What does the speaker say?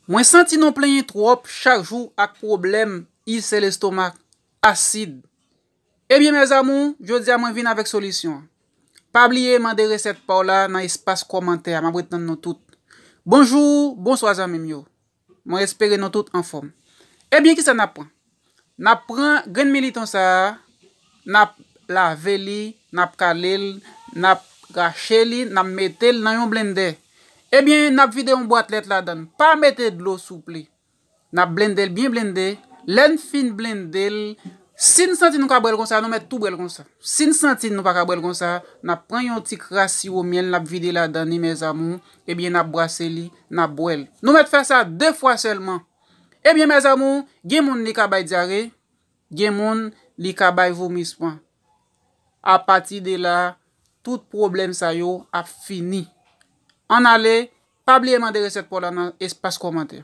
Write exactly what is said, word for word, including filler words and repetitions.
Mwen santi nou plenyen twòp chak jou ak pwoblèm ilsè lestomak, asid. Ebyen, mes amours, jodi a mwen vin avèk solisyon an. Pa bliye mande resèt pa w la nan espas kòmantè a, m ap ret tann nou tout. Bonjou, bonswa zanmi m yo. Mwen espere nou tout anfòm. Ebyen, kisa n ap pran? N ap pran grenn militon sa a, n ap lave li, n ap kale l, n ap rache li, n ap mete l nan yon blendè. Ebyen, n ap vide yon bwat lèt ladan l. Pa mete dlo, souple. N ap blende l byen blende. Lè n fin blende l, si n santi nou ka bwè l konsa, nou mèt tou bwè l konsa. Si n santi nou pa ka bwè l konsa, n ap pran yon ti kras siwo myèl, n ap vide ladan li, mes amours. Ebyen, n ap brase li, n ap bwè l. Nou mèt fè sa de fwa sèlman. Ebyen, mes amours, gen moun li ka bay dyare, gen moun li ka bay vomisman. Apati de la, tout pwoblèm sa yo ap fini. Ann ale, pa bliye mande resèt pa w la nan espas kòmantè.